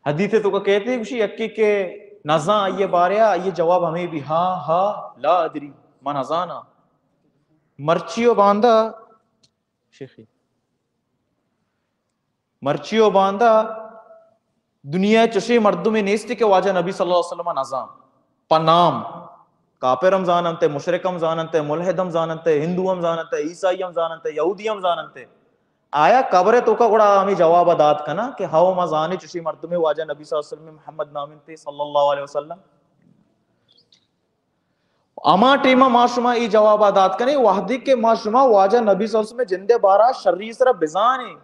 حدیث ءِ توکا کئیت، گوشی، یکے کہ نزان آئی ءِ بارہ ءَ، آئی ءِ جواب ہمے بی، ہاں، ہاں، لا ادری، من نزاناں۔ مرچی و باندا، شیخی، مرچی و باندا دنیا ءَ چشیں مردمے نیست کہ واجہ نبی صلی اللہ علیہ وسلم ءَ نزان۔ پہ نام، کافر ہم زاننت، مشرک ہم زاننت، ملحد ہم زاننت، ہندو ہم زاننت، عیسائی ہم زاننت، یہودی ہم زاننت۔ آیا قبر ءِ توکا گڑا ہمے جواب ءَ دات کناں کہ ہو، ما زانیں چشیں مردمے واجہ نبی صلی اللہ علیہ وسلم، محمد نام انت صلی اللہ علیہ وسلم؟ ہما ٹیم ءَ ما شما اے جواب ءَ دات کنیں، وہدے کہ ما شما واجہ نبی صلی اللہ علیہ وسلم ءِ جند ءِ بارہ ءَ شری سرا بزانیں،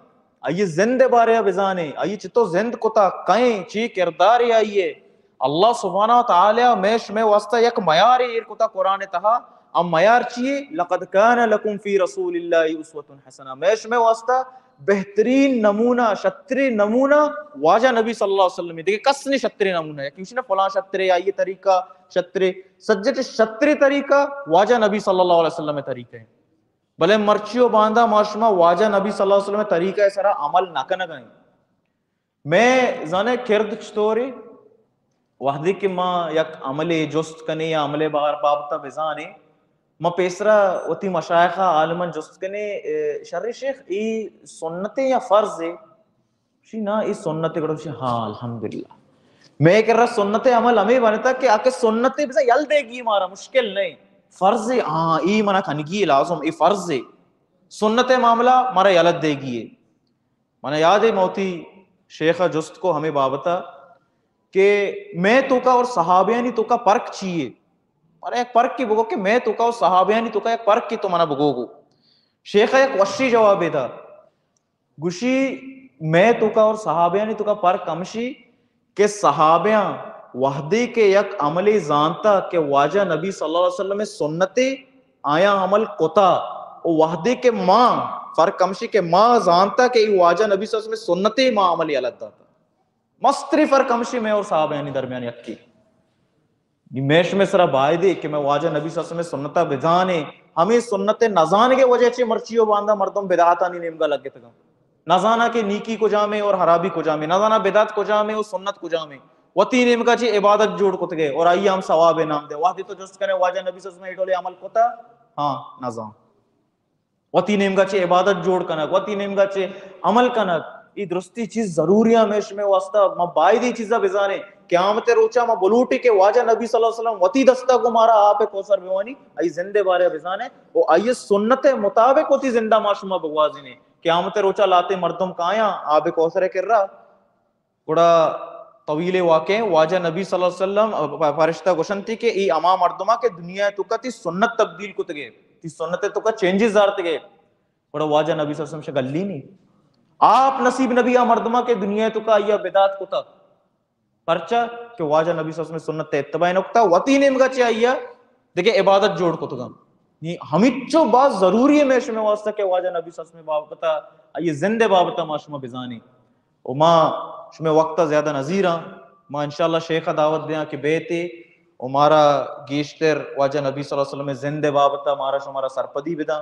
آئی ءِ زند ءِ بارہ ءَ بزانیں، آئی ءَ چتو زند کتا، کئے، چی کردارے آئی ءِ۔ اللہ سبحانہ و تعالی ءَ مئے شمئے واسطہ یک میارے ایر کتا قرآن ءِ تہا۔ آ میار چی یے؟ لقد کان لکم فی رسول اللہ اسوۃ حسنہ۔ مئے شمئے واسطہ بہترین نمونہ، شترین نمونہ واجہ نبی صلی اللہ علیہ وسلم۔ دگہ کس نی شترین نمونہ، یکے گوشی نا فلاں شترے، آئی ءِ طریقہ شترے، سجت شترے طریقہ واجہ نبی صلی اللہ علیہ وسلم ءِ طریقہ ایں۔ بلے مرچی و باندا ما شما واجہ نبی صلی اللہ علیہ وسلم ءِ طریقہ ءِ سرا عمل نہ کنگ ءَ ایں۔ مئے زانے کرد چطورے؟ وہدے کہ ما یک عملے جست کنیں یا عملے بار بابت ءَ بزانیں، ما پیسرا وتی مشائخ ءَ عالماں جست کنیں، اے، شر شیخ، اے سنتے یا فرضے؟ گوشی، نا، اے سنتے۔ گڑا گوشی، ہاں، الحمدللہ۔ مئے کرا سنت ءِ عمل ہمے بنتا کہ آ کہ سنتے بزاں یل دیگی مارا مشکل نہ ایں۔ فرضے، ہاں، اے منا کنگی لازم، اے فرضے۔ سنت ءِ معاملہ مارا یل دیگی ایں۔ منا یاد ایں، ما وتی شیخ ءَ جست کو ہمے بابت ءَ کہ مئے توکا اور صحابیانی توکا پرک چی یے؟ منا یک پرکے بگو کہ مئے توکا اور صحابیانی توکا یک پرکے تو منا بگو گو۔ شیخ ءَ یک وشیں جوابے دا۔ گوشی، مئے توکا اور صحابیانی توکا پرک ہمشی کہ صحابیاں وہدے کہ یک عملے زانتا کہ واجہ نبی صلی اللہ علیہ وسلم ءِ سنتے، آیاں عمل کتا، و وہدے کہ ما، فرق ہمشی کہ ما زانتا کہ اے واجہ نبی صلی اللہ علیہ وسلم ءِ سنتے، ما عمل یلہ داتا۔ مستریں فرق ہمشی مئے اور صحابیانی درمیان یکے۔ نی مئے شمئے سرا بایدے کہ مئے واجہ نبی صلی اللہ علیہ وسلم ءِ سنتا بزانیں۔ ہمے سنت ءِ نزانگ ءِ وجہ چہ مرچی و باندا مردم بدعتانی نیمگا لگتگاں۔ نزاناں کہ نیکی کجامے اور حرابی کجامے، نزاناں بدعت کجامے اور سنت کجامے۔ وتی نیمگا چہ عبادت جوڑ کتگے اور آئی ہم ثواب ءِ نام دے۔ وہدے تو جست کنے واجہ نبی صلی اللہ علیہ وسلم ءَ اے ڈولے عمل کتا؟ ہاں، نزان۔ وتی نیمگا چہ عبادت جوڑ کنگ، وتی نیمگا چہ عمل کنگ، اے درستی چیز ضروری ایں مئے شمئے واسطہ۔ ما باید اے چیزا بزانیں۔ قیامت ءِ روچا ما بلوٹیں کہ واجہ نبی صلی اللہ علیہ وسلم وتی دستا گوں مارا آپ کوثر بوانی، آئی زند ءِ بارے بزانیں و آئی سنت ءِ مطابق وتی زندا ما شما بگوازینیں۔ قیامت ءِ روچا لہتیں مردم کایاں آب کوثر ءِ کرا، گڑا طویل واقعہ ایں۔ واجہ نبی صلی اللہ علیہ وسلم، پ-، فرشتہ گوشنتی کہ اے ہما مردماں کہ دنیا ءِ توکا تئی سنت تبدیل کتگے، تئی سنت ءِ توکا چینجز آرتگے۔ گڑا واجہ نبی صلی اللہ علیہ وسلم شہ گلینی۔ آپ نصیب نبی آ مردماں کہ دنیا ءِ توکا آئی ءَ بدعت کتا۔ پرچا کہ واجہ نبی صلی اللہ علیہ وسلم ءِ سنت ءِ اتباع نہ کتا، وتی نیمگا چہ آئی ءَ دگہ عبادت جوڑ کتگاں۔ نی ہمینچو باز ضروری ایں مئے شمئے واسطہ کہ واجہ نبی صلی اللہ علیہ وسلم ءِ بابت ءَ، آئی زند ءِ بابت ءَ ما شما بزانیں۔ و ما شمئے وقت ءَ زیادہ نہ زیراں، ما انشاءاللہ شیخ ءَ دعوت دیاں کہ بیت و مارا گیشتر واجہ نبی صلی اللہ علیہ وسلم ءِ زند ءِ بابت ءَ مارا شمارا سرپدی بداں۔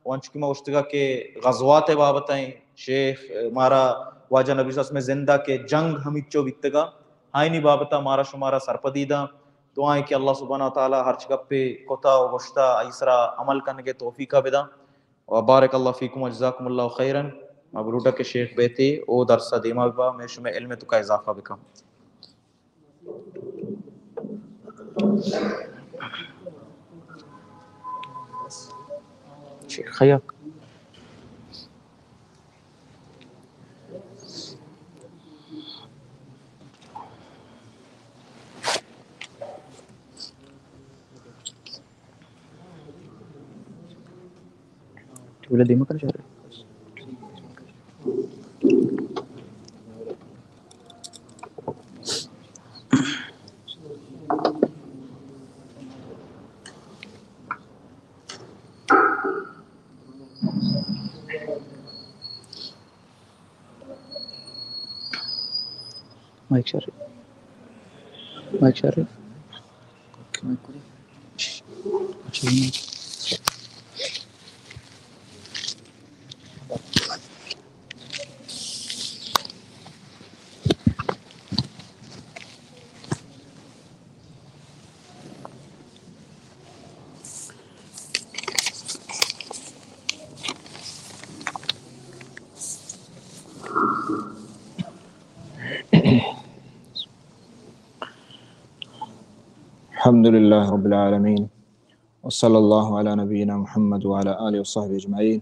و انچو کہ ما گوشتگا کہ غزوات ءِ بابت ءَ ایں، شیخ مارا واجہ نبی صلی اللہ علیہ وسلم ءِ زند ءَ کہ جنگ ہمینچو بیتگا، آئینی بابت ءَ مارا شمارا سرپدی داں۔ دعا ایں کہ اللہ سبحانہ و تعالی ہرچ گپے کتا و گوشتا آئی سرا عمل کنگ ءِ توفیق ءَ بداں۔ و بارک اللہ فیکم و جزاکم اللہ خیرا۔ ما بلوٹاں کہ شیخ بیت و درس ءَ دیما ببا، مئے شمئے علم ءِ توکا اضافہ بکن۔ شیخ حیاک۔ ٹولہ دیما کن شر۔ مائک شر۔ مائک شر۔ الحمد لله رب العالمين، وصلى الله على نبينا محمد وعلى آله وصحبه أجمعين.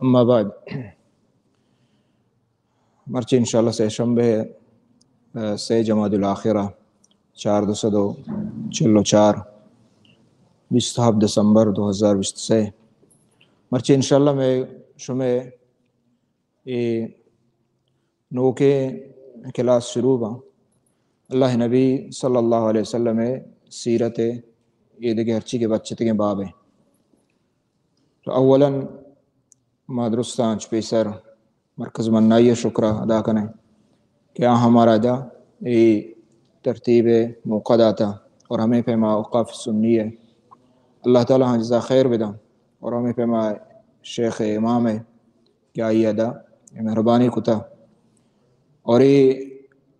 أما بعد، مرچی انشاءاللہ سہ شنبہ، آ، سہ جمادی الآخرہ، چاردہ سد و چل و چار، بیست و ہفت دسمبر دو ہزار بیست و سہ. مرچی انشاءاللہ مئے شمئے اے نوکیں کلاس شروع باں. اللہ نبی صلی اللہ علیہ وسلم سیرت، اے دگہ ہرچی کہ بچتگیں باب ایں. تو اولاً ما درستاں چہ پیسر مرکز منائی ءِ شکر ادا کنیں کہ آ ہمارا دا اے ترتیب موقع داتا اور ہمیں پیما اوقاف سنی ءَ اللہ تعالی ہاں جزا خیر بداں اور ہمیں پیما شیخ امام ءَ کہ آئی ءَ دا مہربانی کتا. اور اے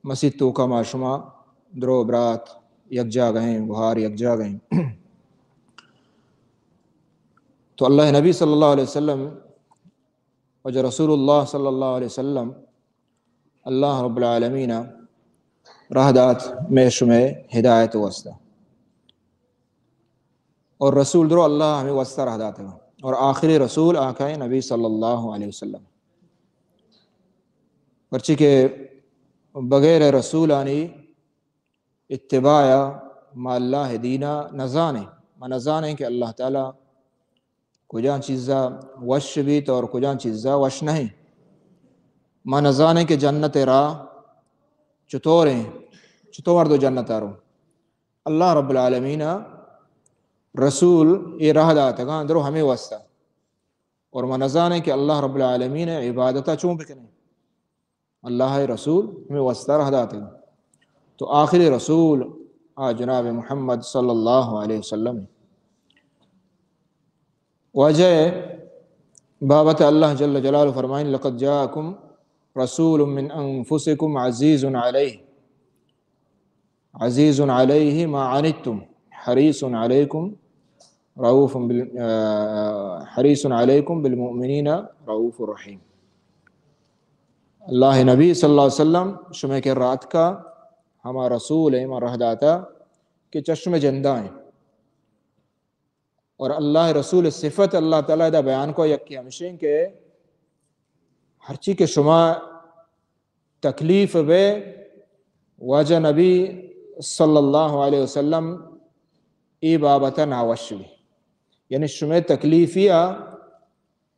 مسیت توکا ما شما درو برات یک جاگہ ایں، گوہار یک جاگہ ایں. تو اللہ نبی صلی اللہ علیہ وسلم، واجہ رسول اللہ صلی اللہ علیہ وسلم، اللہ رب العالمین راہ دات مئے شمئے ہدایت واسطہ. اور رسول درو اللہ ہمیں واسطہ راہ داتگا. اور آخری رسول آقا نبی صلی اللہ علیہ وسلم. پرچی کہ بغیر رسولانی اتباع ما اللہ دینا نزانیں. ما نزانیں کہ اللہ تعالی کجان چیزا وش بیت اور کجان چیزا وش نہیں. ما نزانیں کہ جنت راہ چطور ہیں، چطور مردو جنت رو. اللہ رب العالمین رسول اے راہ داتگاں درو ہمیں واسطہ. اور ما نزانیں کہ اللہ رب العالمین عبادتا چون بکنیں. اللہ رسول ہمیں واسطہ راہ داتگاں. تو آخری رسول آ جناب محمد صلی اللہ علیہ وسلم. واجہ بابت اللہ جل جلالہ فرمائیں: لقد جاءكم رسول من أنفسكم عزيز عليه، عزيز عليه ما عنتم، حريص عليكم رؤوف بال-، آ، حريص عليكم بالمؤمنين رؤوف رحيم. اللہ نبی صلی اللہ علیہ وسلم شمئے کرا اتکا، ہما رسول ایں ما راہ داتا کہ چہ شمئے جندا ایں. اور اللہ رسول صفت اللہ تعالی دا بیان کو یکی ہمشیں کہ ہرچی کہ شما تکلیف بے، واجہ نبی صلی اللہ علیہ وسلم اے بابت ناوش بی. یعنی شمئے تکلیفیا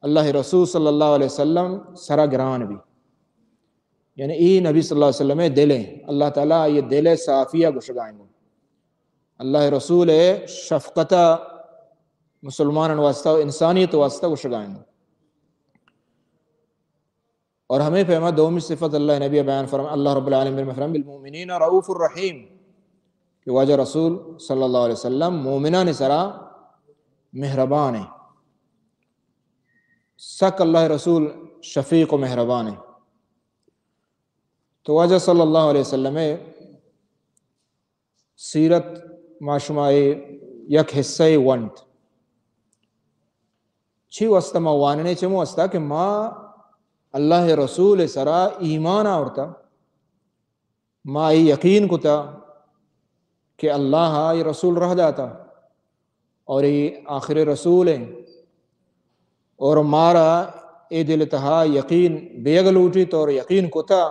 اللہ رسول صلی اللہ علیہ وسلم سرا گران بی. یعنی اے نبی صلی اللہ علیہ وسلم دل ایں، اللہ تعالی اے دل صافیا گشگائیں گو. اللہ رسول شفقت مسلمان واسطہ و انسانیت واسطہ گشگائیں گو. اور ہمیں پیما دومی صفت اللہ نبی بیان فرما، اللہ رب العالمین فرما: بالمؤمنین رؤوف الرحیم، کہ واجہ رسول صلی اللہ علیہ وسلم مومنان سرا مہربان ایں. سک اللہ رسول شفیق و مہربان ایں. تو واجہ صلی اللہ علیہ وسلم سیرت ما شما اے یک حصہ ونت. چی واسطہ ما واننے؟ چمو واسطہ کہ ما اللہ رسول سرا ایمان آورتا، ما اے یقین کتا کہ اللہ اے رسول راہ داتا اور اے آخری رسول ایں، اور مارا اے دل تہا یقین بیگ لوٹیت اور یقین کتا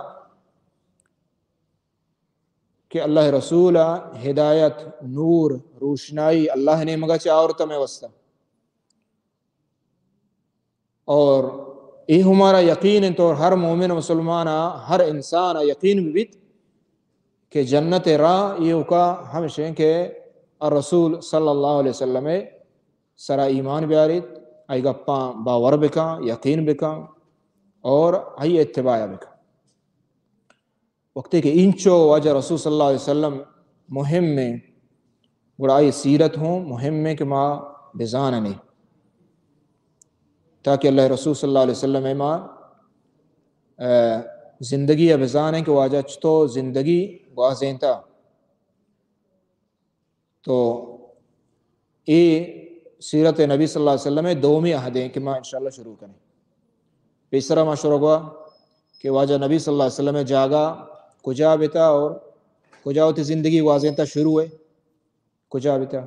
کہ اللہ رسول ہدایت، نور، روشنائی اللہ نیمگا چہ آورتا مئے واسطہ. اور اے ہمارا یقین انت اور ہر مومن مسلمان، ہر انسان یقین بیت کہ جنت راہ ایوکا ہمشیں کہ الرسول صلی اللہ علیہ وسلم سرا ایمان بیاریت، آئی گپاں باور بکاں، یقین بکاں اور آئی اتباع بکاں. وقتی کہ اینچو واجہ رسول صلی اللہ علیہ وسلم مہم ایں، گڑا آئی سیرت ہوں مہم ایں کہ ما بزاننیں، تاکہ اللہ رسول صلی اللہ علیہ وسلم ما، آ، زندگی ءَ بزانیں کہ واجہ چطور زندگی گوازینتا. تو اے سیرت نبی صلی اللہ علیہ وسلم دومی عہدیں کہ ما انشاءاللہ شروع کنیں. پیسرا ما شروع گوا کہ واجہ نبی صلی اللہ علیہ وسلم جاگہ کجا بیتا اور کجا وتی زندگی گوازینتا شروع ہے. کجا بیتا؟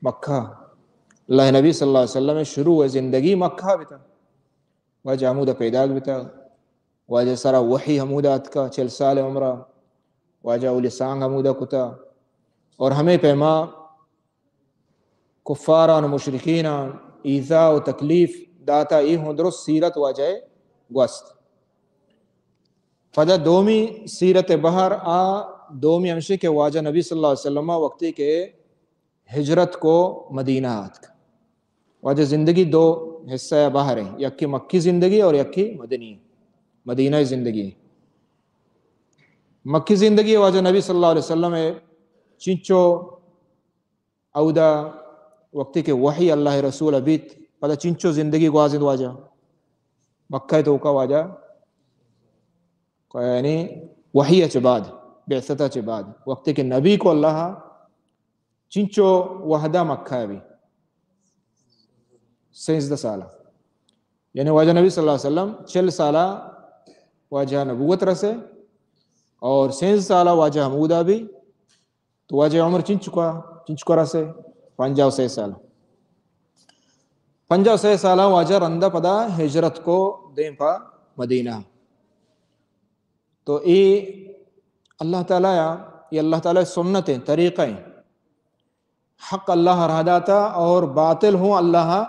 مکہ۔ اللہ نبی صلی اللہ علیہ وسلم شروع زندگی مکہ بیتا۔ واجہ ہمودا پیداگ بیتا۔ واجہ سرا وحی ہمودا اتکا، چل سال عمرہ۔ واجہ اولی سانگ ہمودا کتا۔ اور ہمیں پیما کفاران و مشرکینان ایذا و تکلیف داتا، ای ہوں درست سیرت واجہ گوست۔ پدا دومی سیرت بحر آ، دومی ہمشی کہ واجہ نبی صلی اللہ علیہ وسلم وقتی کہ ہجرت کو مدینہ آتک۔ واجہ زندگی دو حصہ بحر ہیں، یکی مکی زندگی اور یکی مدنی، مدینہ زندگی۔ مکی زندگی واجہ نبی صلی اللہ علیہ وسلم چنچو اودا وقتی کہ وحی اللہ رسول بیت، پدا چنچو زندگی گوازند واجہ؟ مکہ توکا واجہ، یعنی وحی چہ بعد، بعثت چہ بعد، وقتی کہ نبی کو اللہ چنچو وحدہ مکہ بی؟ سیزدہ سالہ۔ یعنی واجہ نبی صلی اللہ علیہ وسلم چل سالہ واجہ نبوت رسے اور سیزدہ سالہ واجہ ہمودا بی۔ تو واجہ عمر چنچکا، چنچکا رسے؟ پنجاہ و سے سال۔ پنجاہ و سے سال واجہ رندہ پدا ہجرت کو دیم پا مدینہ۔ تو اے اللہ تعالی یا، یہ اللہ تعالی سنت ہیں، طریقہ ہیں۔ حق اللہ راہ داتا اور باطل ہوں اللہ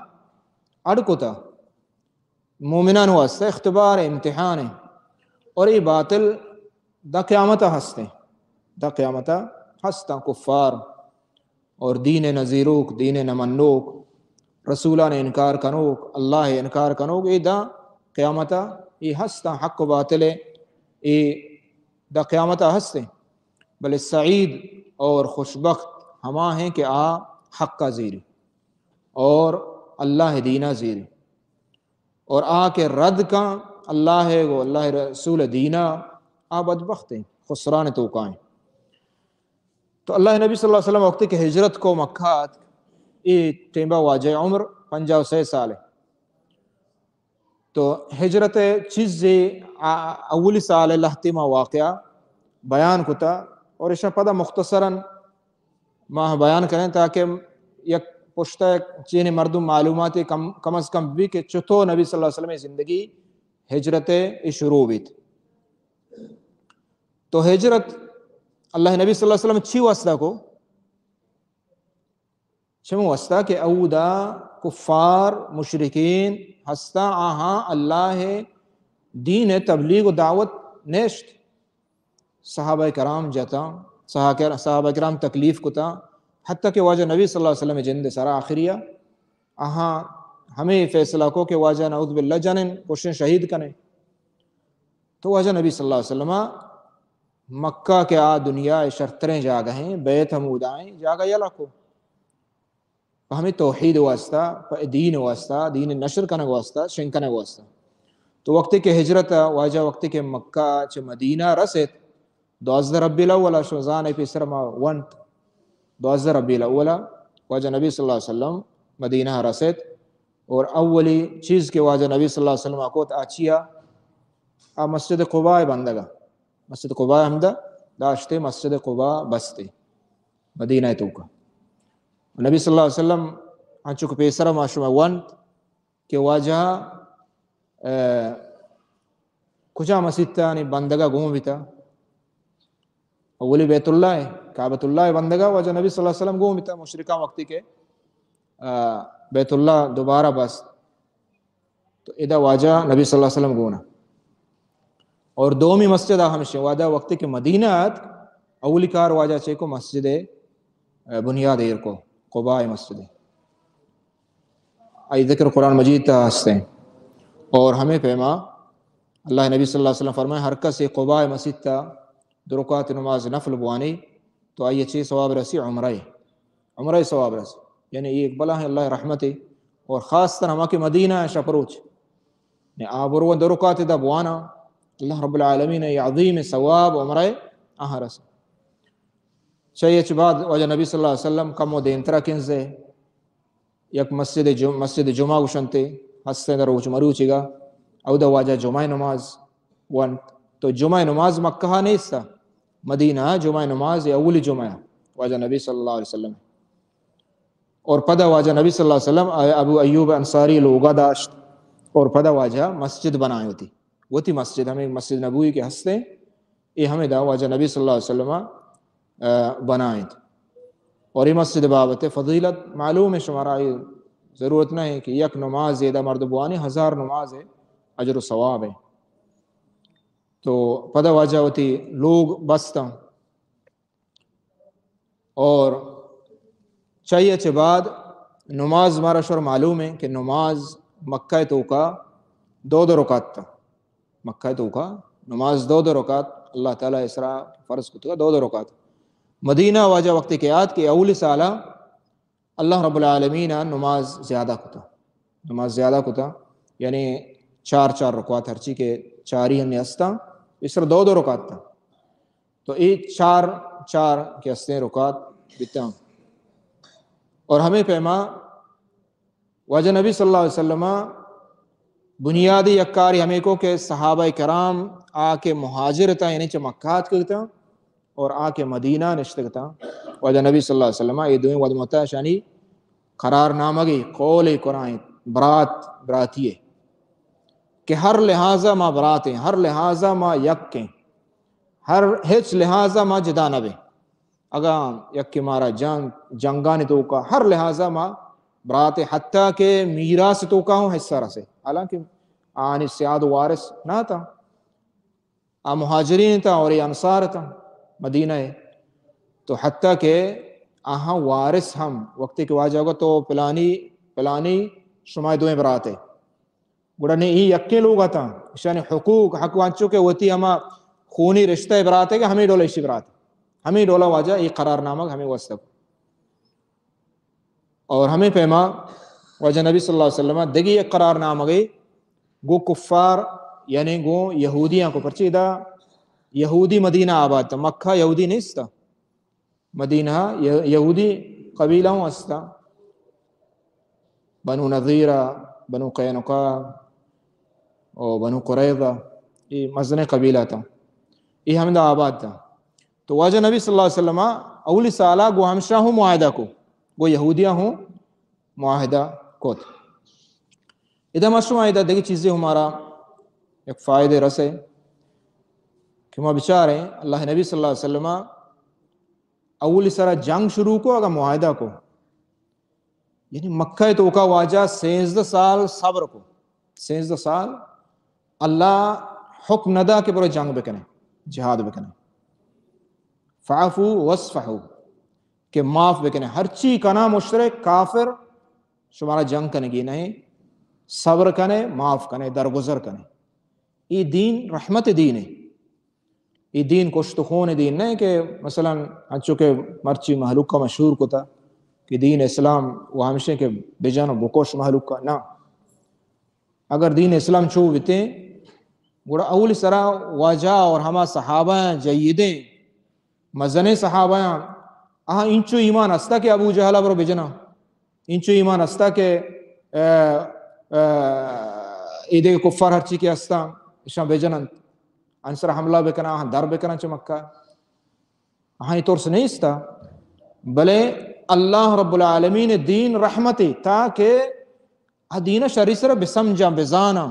اڑ کتا۔ مومنان واسطہ اختبار ہے، امتحان ہے۔ اور یہ باطل دا قیامت ہستے، دا قیامت ہستا۔ کفار اور دین نزیروک، دین نمنوک، رسولان انکار کنوک، اللہ انکار کنوک، یہ دا قیامت یہ ہستا۔ حق و باطل ہے، یہ دا قیامت ہستے۔ بلے سعید اور خوشبخت ہما ہیں کہ آ حق کا زیری اور اللہ دینا زیری، اور آ کہ رد کن اللہ ہے گو اللہ رسول دینا، آ بدبخت ہیں، خسران توکا ہیں۔ تو اللہ نبی صلی اللہ علیہ وسلم وقتی کہ ہجرت کو مکہ آت، اے ٹیمبا واجہ عمر پنجاہ و سے سال ہے۔ تو ہجرت چیزے آ-، اولی سال لہتے ما واقعہ بیان کتا اور اشاں پدا مختصراً ما بیان کریں تاکہ یک پشتہ چین مردم معلومات کم، کم از کم بھی کہ چطور نبی صلی اللہ علیہ وسلم زندگی ہجرت شروع بیت۔ تو ہجرت اللہ نبی صلی اللہ علیہ وسلم چی واسطہ کو؟ چمو واسطہ کہ اودا کفار، مشرکین ہستا، آہاں اللہ دین تبلیغ و دعوت نیشت۔ صحابہ کرام جتا، صحابہ کر-، صحابہ کرام تکلیف کتا، حتیٰ کہ واجہ نبی صلی اللہ علیہ وسلم جند سر آخریہ، آہاں ہمیں فیصلہ کو کہ واجہ نعوذ باللہ جنن، کشن، شہید کنیں۔ تو واجہ نبی صلی اللہ علیہ وسلم مکہ کہ آ دنیا شرتریں جاگہ ہیں، بیت ہمودا ہیں، جاگہ یلا کو۔ پہ ہمیں توحید واسطہ، پہ دین واسطہ، دین نشر کنگ واسطہ، شنگ کنگ واسطہ۔ تو وقتی کہ ہجرت واجہ وقتی کہ مکہ چہ مدینہ رسیت، دوازدہ ربیع الاول شو زانے پیسر ما ونت، دوازدہ ربیع الاول واجہ نبی صلی اللہ علیہ وسلم مدینہ رسیت اور اولی چیز کہ واجہ نبی صلی اللہ علیہ وسلم کوت آ چیا؟ آ مسجد قباء بندگا، مسجد قباء ہمدا داشتے، مسجد قباء بستے مدینہ توکا۔ نبی صلی اللہ علیہ وسلم انچو کہ پیسر ما شما ونت کہ واجہ، اے، کجا مسیتانی بندگا گون بیتا؟ اولی بیت اللہ ہے، کعبۃ اللہ بندگا واجہ نبی صلی اللہ علیہ وسلم گون بیتا، مشرکان وقتی کہ، آ، بیت اللہ دوبارہ بست۔ تو ادا واجہ نبی صلی اللہ علیہ وسلم گونا۔ اور دومی مسجد آ ہمشہ واجہ وقتی کہ مدینہ آت، اولی کار واجہ چے کو؟ مسجد، اے، بنیاد ایر کو، قباء مسجد۔ آئی ذکر قرآن مجید تا ہستے۔ اور ہمیں پیما اللہ نبی صلی اللہ علیہ وسلم فرمائے، ہر کس قباء مسجد تا دو رکعت نماز نفل بوانی تو آئی چے ثواب رسی؟ عمرہ، عمرہ ثواب رسی۔ یعنی یہ ایک بلا ہے اللہ رحمت ہے۔ اور خاص طرح ہما کہ مدینہ ہے شپروچ نے آ برو دو رکعت دا بوانا، اللہ رب العالمین یہ عظیم ثواب عمرہ آہاں رسی۔ چہ اچ بعد واجہ نبی صلی اللہ علیہ وسلم کمو دیمترا کنزے، یک مسجد جم-، مسجد جمعہ گوشنتے، ہستیں در روچ مروچیگا، اودا واجہ جمعہ نماز ونت۔ تو جمعہ نماز مکہ نیستا، مدینہ جمعہ نماز اولی جمعہ۔ واجہ نبی صلی اللہ علیہ وسلم۔ اور پدا واجہ نبی صلی اللہ علیہ وسلم ابو ایوب انصاری لوگا داشت اور پدا واجہ مسجد بنائیں وتی، وتی مسجد، ہمیں مسجد نبوی کے ہستے، یہ ہمیں دا واجہ نبی صلی اللہ علیہ وسلم، آ، بنائیں۔ اور یہ مسجد بابت فضیلت معلوم ہے شمارا، یہ ضرورت نہیں کہ یک نماز یہ دا مرد بوانی، ہزار نماز ہے، اجر و ثواب ہے۔ تو پدا واجہ وتی لوگ بستاں۔ اور چاہیے چہ بعد نماز مارا شر معلوم ہے کہ نماز مکہ توکا دو دو رکعت تا۔ مکہ توکا نماز دو دو رکعت اللہ تعالی اسرا فرض کتگا، دو دو رکعت۔ مدینہ واجہ وقت کے آت کہ اولی سالا اللہ رب العالمین نماز زیادہ کتا، نماز زیادہ کتا، یعنی چار چار رکعت ہرچی کہ چاری ہم ہستا، اسرا دو دو رکعت تا۔ تو اے چار چار کہ ہستیں رکعت بیتاں۔ اور ہمیں پیما واجہ نبی صلی اللہ علیہ وسلم بنیادی یک کاری ہمیں کو کہ صحابہ کرام آ کے مہاجر تا، یعنی چہ مکہ آتکگ تا، اور آ کے مدینہ نشتگ تا۔ واجہ نبی صلی اللہ علیہ وسلم اے دوئیں ودمتا شانی قرار نامگی قول قرآن، برات، براتی ہے کہ ہر لحاظہ ما برات ہیں، ہر لحاظہ ما یک ہیں، ہر ہچ لحاظہ ما جدا نہ بیں۔ اگاں یکے مارا جنگ، جنگانی توکا ہر لحاظہ ما برات ہیں، حتیٰ کہ میراث توکا ہوں حصہ رسے، حالانکہ آنی سیاد وارث نہ تا۔ آ مہاجرین تا اور یہ انصار تا مدینہ ہے۔ تو حتیٰ کہ آہاں وارث ہم وقتی کہ واجہ کو تو پلانی، پلانی شما دوئیں برات ہے۔ گڑا نے ای یکیں لوگ اتاں، اشانی حقوق، حق وانچو کہ وتی ہما خونی رشتہ برات ہے کہ ہمیں ڈولا اشی برات، ہمیں ڈولا واجہ ای قرار نامگ ہمیں واسطہ کو۔ اور ہمیں پیما واجہ نبی صلی اللہ علیہ وسلم دگی ایک قرار نامگی گو کفار، یعنی گو یہودیاں کو، پرچی دا یہودی مدینہ آباد تا، مکہ یہودی نیستا۔ مدینہ ی-، یہودی قبیلہ ہوں ہستا، بنو نضیرہ، بنو قینقاع و بنو قریظہ، یہ مزن قبیلہ تا، یہ ہمدا آباد تا۔ تو واجہ نبی صلی اللہ علیہ وسلم اولی سالا گو ہمشا ہوں معاہدہ کو، گو یہودیاں ہوں معاہدہ کوت۔ ادا ما شما ادا دگہ چیزے ہمارا یک فائدے رسے کہ ما بچاریں اللہ نبی صلی اللہ علیہ وسلم اولی سرا جنگ شروع کو، اگا معاہدہ کو، یعنی مکہ توکا واجہ سینزدہ سال صبر کو، سینزدہ سال اللہ حکم ندا کہ برو جنگ بکنے، جہاد بکنے۔ فعفو واصفحو، کہ معاف بکنے، ہرچی کنا مشرک کافر شمارا جنگ کنگی نہیں، صبر کنے، معاف کنے، درگزر کنے۔ یہ دین رحمت دین ہے۔ یہ دین کشت خون دین نہیں کہ مثلاً انچو کہ مرچی مہلوک کا مشہور کتا کہ دین اسلام وہ ہمشہ کہ بجن و بکش مہلوک کا، نہ۔ اگر دین اسلام چو بیتے، گڑا اول سرا واجہ اور ہما صحابہ جیدیں، مزنیں صحابہ، آہاں انچو ایمان ہستا کہ ابو جہل برو بجنا، انچو ایمان ہستا کہ، اے، اے، اے دگہ کفار ہرچی کہ ہستاں، اشاں بجننت، انسر حملہ بکناں، آہاں در بکناں چہ مکہ، آہاں ترس نیستا۔ بلے اللہ رب العالمین دین رحمتے تاکہ آ دین شری سر بسمجھاں، بزاناں،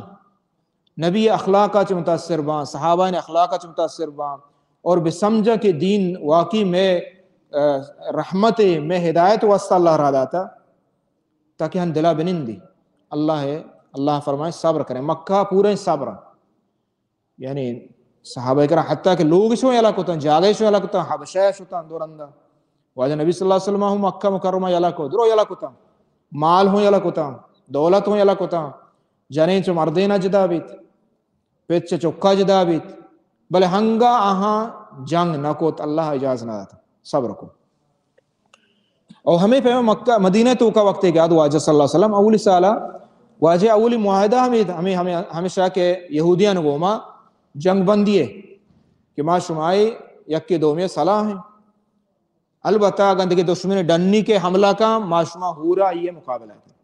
نبی اخلاقا چہ متاثر باں، صحابہ اخلاقا چہ متاثر باں اور بسمجھاں کہ دین واقعی میں، آ، رحمت، میں ہدایت واسطہ اللہ را داتا تاکہ ہم دلا بنندی۔ اللہ ہے، اللہ فرمائے صبر کریں، مکہ پورے صبر۔ یعنی صحابہ کرام حتیٰ کہ لوگ شو یلا کتن، جاگہ شو یلا کتن، حبشہ شتن دو رندا۔ واجہ نبی صلی اللہ علیہ وسلم ہوں مکہ مکرمہ یلا کو، درو یلا کتن، مال ہوں یلا کتن، دولت ہوں یلا کتن، جنین چو مردین جدا بیت، پت چہ چکا جدا بیت، بلے ہنگا آہاں جنگ نہ کت، اللہ اجاز نہ داتا، صبر کو۔ او ہمیں پیما مکہ، مدینہ توکا وقتے کہ آد واجہ صلی اللہ علیہ وسلم اولی سالا، واجہ اولی معاہدہ ہمیں، ہمیں، ہمیں، ہمیشہ کہ یہودیان گوما جنگ بندی ہے کہ ما شمائی یکی دومی صلاح ہیں۔ البتہ اگر دگہ دشمن ڈنی کے حملہ کا، ما شما ہورا یہ مقابلہ کریں۔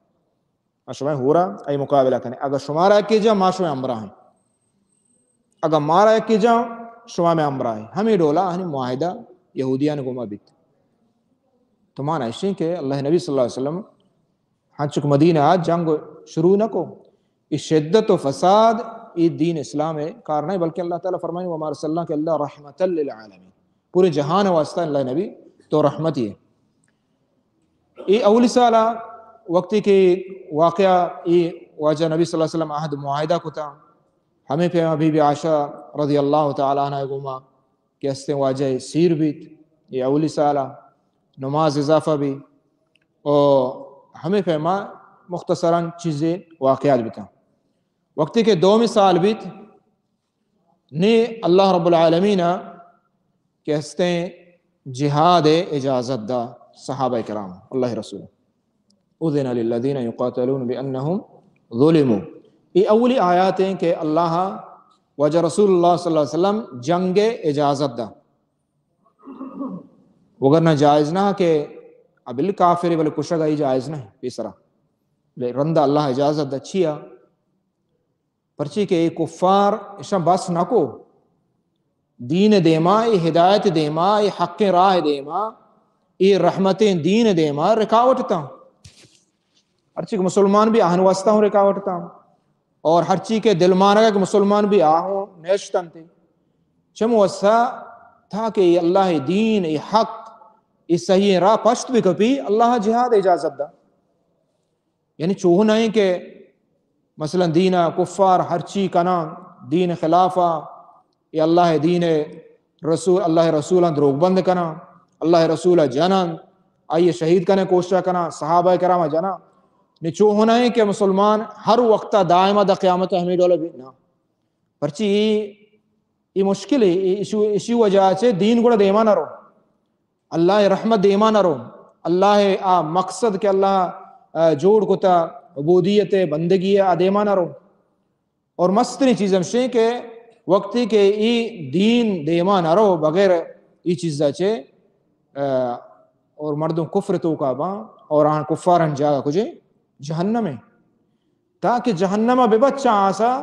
ما شما ہورا ای مقابلہ کنے۔ اگر شمارا یکی جا، ما شما ہمراہ ہیں۔ اگر مارا یکی جا، شما میں ہمراہ ہیں۔ ہمیں ڈولا ہنی معاہدہ یہودیان گوما بیت۔ تو مانا اشیں کہ اللہ نبی صلی اللہ علیہ وسلم ہنچک مدینہ آ جنگ شروع نہ کو، اے شدت و فساد اے دین اسلام ہے کار نہیں، بلکہ اللہ تعالیٰ فرمائیں، وما ارسلناک الا رحمتا للعالمین، پورے جہان واسطہ اللہ نبی تو رحمت ہی ہے۔ اے اولی سالا وقتی کہ واقعہ اے واجہ نبی صلی اللہ علیہ وسلم عہد معاہدہ کتا، ہمیں پیما بی بی عائشہ رضی اللہ تعالیٰ عنہ گوما کہ استیں واجہ سیر بیت، اے اولی سالا نماز اضافہ بی، او ہمیں پیما مختصراً چیزیں واقعات بیتا۔ وقتی کہ دومی سال بیت، نی اللہ رب العالمین کہ استیں جہاد اجازت دا صحابہ کرام، اللہ رسول۔ اذن للذین یقاتلون بانہم ظلموا۔ اے اولی آیات ہیں کہ اللہ واجہ رسول اللہ صلی اللہ علیہ وسلم جنگ اجازت دا، وگرنہ جائز نہ کہ ابل کافر بلے کشگ آئی جائز نہ پیسرا، بلے رند اللہ اجازت دا۔ چیا؟ پرچی کہ اے کفار اشاں بس نہ کو، دین دیما، اے ہدایت دیما، اے حق راہ دیما، اے رحمتیں دین دیما رکاوٹ تاں۔ ہرچی کہ مسلمان بھی آہن واسطہ ہوں رکاوٹ تاں، اور ہرچی کہ دل مانگا کہ مسلمان بھی آہوں نیشتن تے چم واسطہ، تاکہ اے اللہ دین، اے حق، اے صحیح راہ پشت بکپی، اللہ جہاد اجازت دا۔ یعنی چوہ نہ ایں کہ مثلاً دین ءَ کفار ہرچی کناں، دین خلاف ءَ، اے اللہ ءِ دین ءِ رسول، اللہ ءِ رسولاں دروگ بند کناں، اللہ ءِ رسول ءَ جناں، آئی ءَ شہید کنیں کوشش کناں، صحابہ کرام ءَ جناں۔ نی چوہ نہ ایں کہ مسلمان ہر وقت ءَ دائم ءَ دا قیامت ءَ ہمیں ڈول بی نہ۔ پرچی اے، اے مشکل ہے، اے، اشو، اشی وجہ چہ دین گڑا دیما نہ رو۔ اللہ ءِ رحمت دیما نہ رو، اللہ ءِ آ مقصد کہ اللہ، آ، جوڑ کتا، عبودیت ءِ، بندگی ءِ، آ دیما نہ رو۔ اور مستریں چیز ہمشیں کہ وقتی کہ اے دین دیما نہ رو بغیر اے چیزا چے، آ، اور مردم کفر توکا باں اور آن کفارن جاگہ کجے؟ جہنم ہے۔ تاکہ جہنم ءَ بہ بچاں آسا،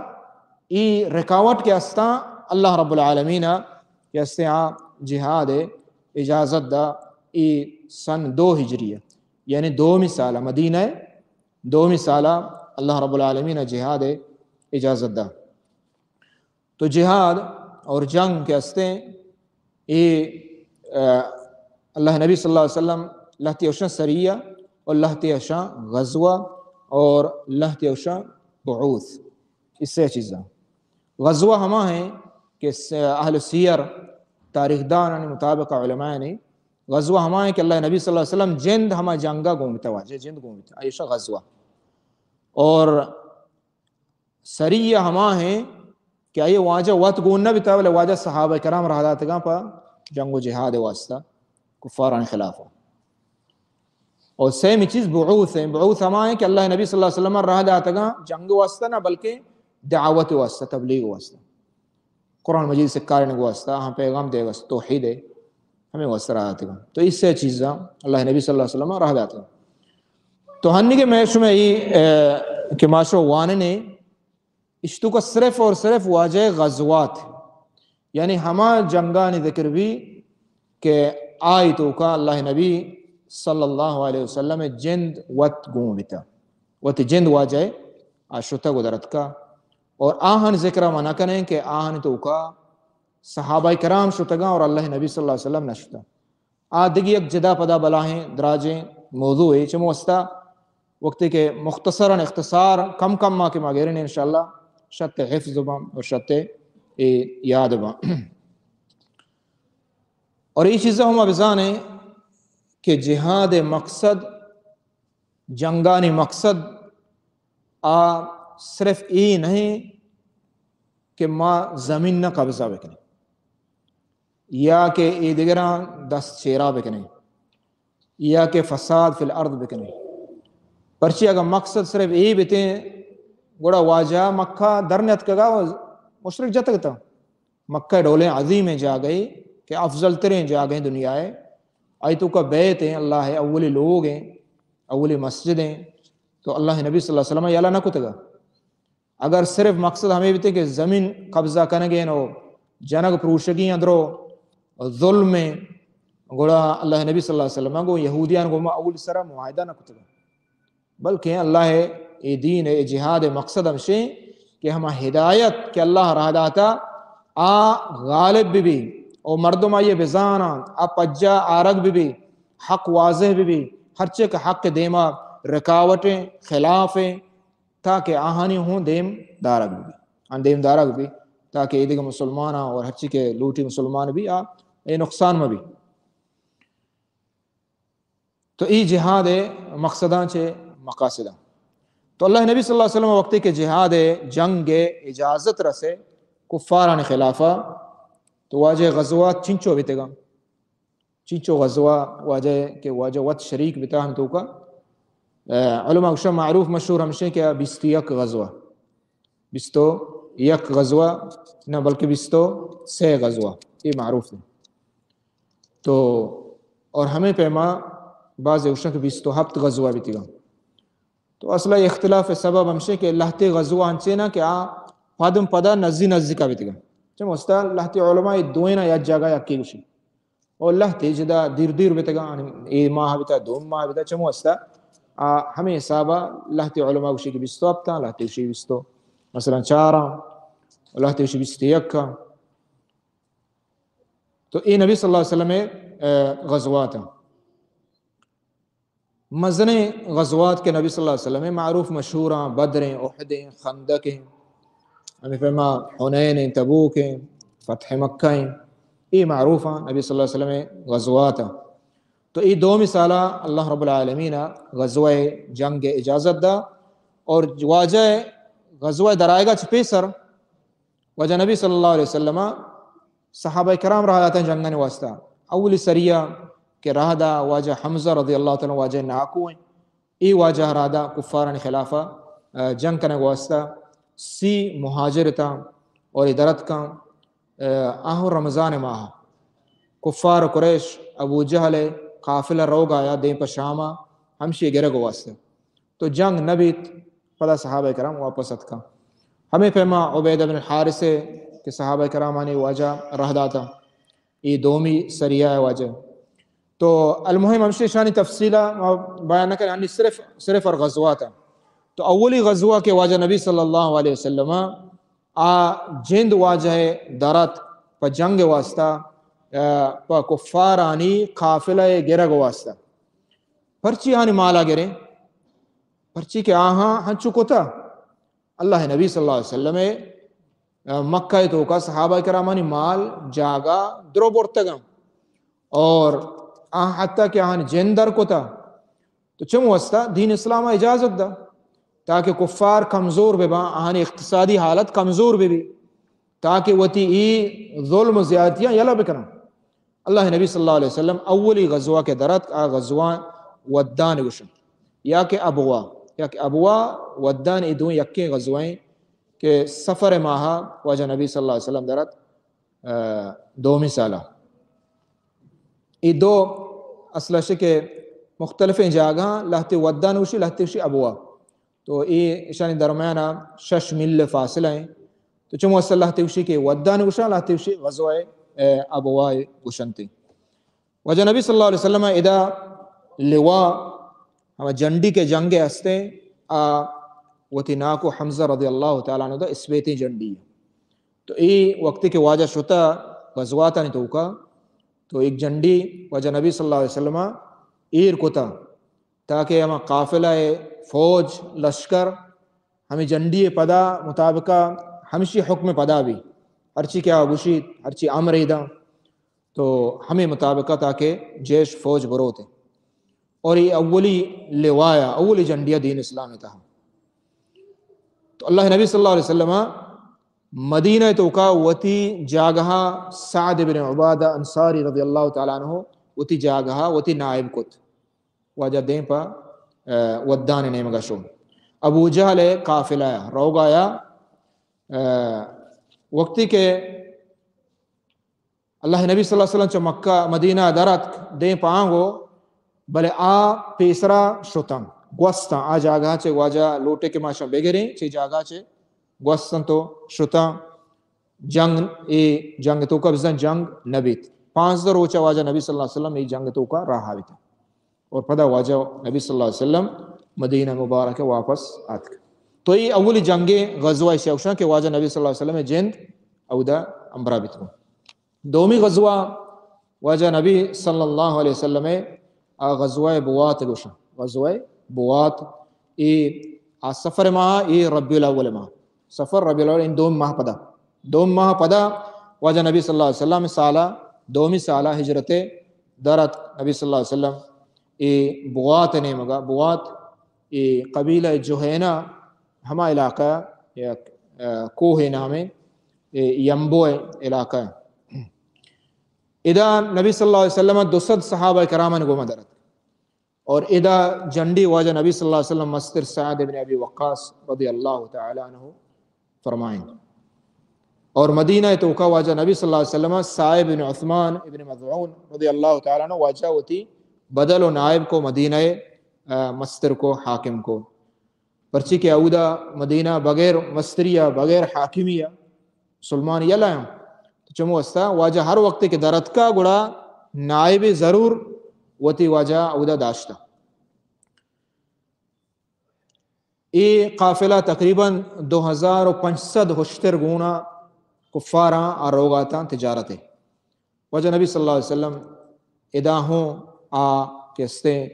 اے رکاوٹ کہ استاں، اللہ رب العالمین ءَ کہ استیں آ جہاد ءِ اجازت دا، اے سن دو ہجری ءَ، یعنی دومی سال ءَ، مدینہ ءِ دومی سال ءَ اللہ رب العالمین ءَ جہاد ءِ اجازت دا۔ تو جہاد اور جنگ کہ استیں، اے، آ، اللہ نبی صلی اللہ علیہ وسلم لہتے اوشاں سریہ اور لہتے اوشاں غزوہ اور لہتے اوشاں بعوث، اے سے چیزاں۔ غزوہ ہما ہیں کہ س-، اہل سیر، تاریخ دانانی مطابق، علماء نے، غزوہ ہما ہیں کہ اللہ نبی صلی اللہ علیہ وسلم جند ہما جنگا گون بیتا، واجہ جند گون بیتا، ایشا غزوہ۔ اور سریہ ہما ہیں کہ آئی واجہ وت گون نہ بیتا، بلے واجہ صحابہ کرام راہ داتگاں پہ جنگ و جہاد واسطہ کفاران خلاف۔ اور سیمی چیز بعوث ہیں۔ بعوث ہما ہیں کہ اللہ نبی صلی اللہ علیہ وسلم راہ داتگاں جنگ واسطہ نہ، بلکہ دعوت واسطہ، تبلیغ واسطہ، قرآن مجید سکارینگ واسطہ، ہم پیغام دے واسطہ، توحید ہے۔ ہمیں واسطہ راہ داتگاں۔ تو اے سے چیزاں اللہ نبی صلی اللہ علیہ وسلم راہ داتگاں۔ تو ہنی کہ میں شمع اے، اے، کہ ما شو واننے، اشتو کا صرف اور صرف واجہ غزوات، یعنی ہما جنگانی ذکر بھی کہ آئی توکا اللہ نبی صلی اللہ علیہ وسلم جند وت گون بیتا، وت جند واجہ آ شتگ و درتکا۔ اور آہن ذکر ما نہ کنیں کہ آہن توکا صحابہ کرام شتگاں اور اللہ نبی صلی اللہ علیہ وسلم نہ شتا۔ آ دگہ یک جدا پدا بلاہیں دراجیں موضوع ہے۔ چمو واسطہ وقتی کہ مختصراً اختصار کم کم ما کہ ما گریں انشاءاللہ شت حفظ باں اور شت اے یاد باں۔ اور اے چیزاں ہم بزانیں کہ جہاد مقصد، جنگانی مقصد آ صرف اے نہیں کہ ما زمین نہ قبضہ بکنیں یا کہ اے دگراں دست چیرا بکنیں یا کہ فساد فی الارض بکنیں۔ پرچی اگر مقصد صرف اے بتیں، گڑا واجہ مکہ در نیتکگا و مشرک جتگ تا۔ مکہ ڈولیں عظیمیں جاگہے کہ افضل تریں جاگہیں دنیا ہے، آئی توکا بیت ہیں، اللہ ہے، اولی لوگ ہیں، اولی مسجد ہیں، تو اللہ نبی صلی اللہ علیہ وسلم یلا نہ کتگا۔ اگر صرف مقصد ہمیں بیتے کہ زمین قبضہ کنگیں و جنگ پروشگی اندرو و ظلم ہیں، گڑا اللہ نبی صلی اللہ علیہ وسلم گو یہودیان گو ما اول سرا معاہدہ نہ کتگا، بلکہ اللہ اے دین اے جہاد مقصد ہمشے کہ ہما ہدایت کہ اللہ راہ داتا آ غالب بہ بی او مردم آئیے بزاناں، آ پجا آرگ بہ بی، حق واضح بہ بی، ہرچے کہ حق دیما رکاوٹیں، خلافیں، تاکہ آہانی ہوں دیم دارگ بہ بی، آن دیم دارگ بہ بی، تاکہ ایدگہ مسلماناں اور ہرچی کہ لوٹی مسلمان بی آ اے نقصان مہ بی۔ تو ای جہاد مقصداں چے مقاصداں۔ تو اللہ نبی صلی اللہ علیہ وسلم وقتی کہ جہاد جنگ اجازت رسے کفاران خلافا، تو واجہ غزوات چنچو بیتگاں؟ چنچو غزوہ واجہ کہ واجہ وت شریک بتا ہم توکا؟ اے، علماء گوشا معروف مشہور ہمشے کہ بیست و یک غزوہ، بیست و یک غزوہ نہ بلکہ بیست و سے غزوہ، یہ معروف ہے۔ تو اور ہمیں پیما بعض گوشن کہ بیست و ہفت غزوہ بیتگاں۔ تو اصلا اختلاف سبب ہمشے کہ لہتے غزوہ انچے نا کہ آ پدم پدا نزی نزی کا بیتگاں۔ چم واسطہ لہتے علماء دوئینا یک جگہ یکی گوشی۔ اور لہتے جدا دیر دیر بیتگاں، اے ماہ بیتا، دو ماہ بیتا، چم واسطہ آ ہمیں حسابا لہتے علماء گوشی کہ بیست و ہفت، لہتے گوشی بیست، مثلا چار، لہتے گوشی بیست و یک۔ تو اے نبی صلی اللہ علیہ وسلم، اے، غزوات ہیں۔ مزنیں غزوات کہ نبی صلی اللہ علیہ وسلم معروف مشہور ہیں، بدر ہیں، احد ہیں، خندق ہیں، ہمیں پیما حنین ہیں، تبوک ہیں، فتح مکہ ہیں، یہ معروف ہیں نبی صلی اللہ علیہ وسلم غزوات ہیں۔ تو یہ دومی سالہ اللہ رب العالمین غزوہ جنگ اجازت دا اور واجہ غزوہ درائگا چہ پیسر واجہ نبی صلی اللہ علیہ وسلم صحابہ کرام راہ داتن جنگانی واسطہ۔ اولی سریہ کہ راہ دا واجہ حمزہ رضی اللہ تعالی عنہ واجہ ناکو ہیں۔ ای واجہ راہ دا کفارانی خلافا، آ، جنگ کنگ واسطہ۔ سی مہاجر تا اور ای درت کن، آ، آہو رمضان ماہ کفار قریش ابو جہل قافلہ روگ آیا دیم پہ شامہ ہمشی گرگ واسطہ۔ تو جنگ نہ بیت، پدا صحابہ کرام واپس اتکاں۔ ہمیں پیما عبیدہ بن حارث کہ صحابہ کرامانی واجہ راہ داتا، یہ دومی سریہ واجہ۔ تو المہم ہمشی شانی تفصیلہ ما بیان نہ کریں، یعنی صرف، صرف اور غزوات ہیں۔ تو اولی غزوہ کہ واجہ نبی صلی اللہ علیہ وسلم آ جند واجہ درت پہ جنگ واسطہ، آ، پہ کفارانی قافلہ گرگ واسطہ۔ پرچی آنی مالا گریں؟ پرچی کہ آہاں ہنچو کتا۔ اللہ نبی صلی اللہ علیہ وسلم، آ، مکہ توکا صحابہ کرامانی مال جاگہ درو برتگاں اور آہاں حتی کہ آہاں جند در کتا۔ تو چم واسطہ دین اسلام اجازت دا تاکہ کفار کمزور بہ باں، آہانی اقتصادی حالت کمزور بہ بی، تاکہ وتی ای ظلم و زیادتیاں یلہ بکنن۔ اللہ نبی صلی اللہ علیہ وسلم اولی غزوہ کہ درت، آ غزوہ ودان گوشن یا کہ ابوا، یا کہ ابوا ودان، ای دو یکیں غزوہ ہیں کہ سفر ماہ واجہ نبی صلی اللہ علیہ وسلم درت، آ، دومی سالہ۔ ای دو اصل شے کہ مختلفیں جاگہاں، لہتے ودان گوشی، لہتے گوشی ابوا۔ تو اے اشانی درمیان شش میل فاصلہ ہیں۔ تو چم واسطہ لہتے گوشی کہ ودان گوشاں، لہتے گوشی غزوہ، اے، ابوا گوشنتی۔ واجہ نبی صلی اللہ علیہ وسلم ادا لواء، ہما جنڈی کہ جنگ ہستے، آ وتی ناکو حمزہ رضی اللہ تعالی عنہ دا اسپیتیں جنڈی۔ تو اے وقتی کہ واجہ شتا غزواتانی توکا، تو ایک جنڈی واجہ نبی صلی اللہ علیہ وسلم ایر کتا تاکہ ہما قافلہ فوج، لشکر، ہمیں جنڈی پدا مطابقہ ہمشی حکم پدا بھی، ہرچی کہ آ گوشیت، ہرچی امر ایداں، تو ہمیں مطابقہ تاکہ جیش فوج بروتے۔ اور یہ اولی لوایا، اولی جنڈیا دین اسلام تہا۔ تو اللہ نبی صلی اللہ علیہ وسلم مدینہ توکا وتی جاگہا سعد بن عبادہ انصاری رضی اللہ تعالی عنہ وتی جاگہا وتی نائب کت۔ واجہ دیم پہ، آ، ودان نیمگا شو۔ ابو جہل قافلہ روگایا، آ، وقتی کہ اللہ نبی صلی اللہ علیہ وسلم چہ مکہ مدینہ در اتک، دیم پہ آنگو، بلے آ پیسرا شتاں، گوستاں، آ جاگہ چہ واجہ لوٹے کہ ما شاں بگریں، چہ جاگہ چہ گوستاں تو شتاں۔ جنگ، اے جنگ توکا بزن جنگ نبیت۔ پانزدہ روچ ءَ واجہ نبی صلی اللہ علیہ وسلم اے جنگ ءِ توکا راہ ءَ بیتا۔ اور پدا واجہ نبی صلی اللہ علیہ وسلم مدینہ مبارک ءَ واپس آتک۔ تو اے اولی جنگ غزوہ ایشی ءَ گوشاں کہ واجہ نبی صلی اللہ علیہ وسلم ءِ جند اودا ہمراہ بیتگو۔ دومی غزوہ واجہ نبی صلی اللہ علیہ وسلم ءِ، آ غزوہ بوات گوشاں، غزوہ بوات۔ اے آ صفر ماہ، اے ربیع الاول ماہ۔ صفر، ربیع الاول، اے دو ماہ پدا، دو ماہ پدا واجہ نبی صلی اللہ علیہ وسلم سالا، دومی سالا ہجرت ءَ در اتک نبی صلی اللہ علیہ وسلم اے بوات ءِ نیمگا۔ بوات اے قبیلہ جہینہ، ہما علاقہ، یک، آ، کوہ نامیں، اے یمبو علاقہ۔ ادا نبی صلی اللہ علیہ وسلم دو سد صحابہ کرامانی گوما در اتک۔ اور ادا جنڈی واجہ نبی صلی اللہ علیہ وسلم مستر سعد ابن ابی وقاص رضی اللہ تعالی عنہ فرمائیں۔ اور مدینہ ءِ توکا واجہ نبی صلی اللہ علیہ وسلم سائب ابن عثمان ابن مظعون رضی اللہ تعالی عنہ واجہ وتی بدل و نائب کو، مدینہ ءِ، آ، مستر کو، حاکم کو۔ پرچی کہ اودا مدینہ بغیر مستری ءَ، بغیر حاکمی ءَ مسلمان یلہ اَنت۔ تو چمو واسطہ واجہ ہر وقت کہ در اتکا گڑا نائب ضرور وتی واجہ اودا داشتا۔ اے قافلہ تقریباً دو ہزار و پنچ سد ہشتر گونا کفاراں آ روگاتاں تجارت ءَ۔ واجہ نبی صلی اللہ علیہ وسلم ادا ہوں آ کہ استیں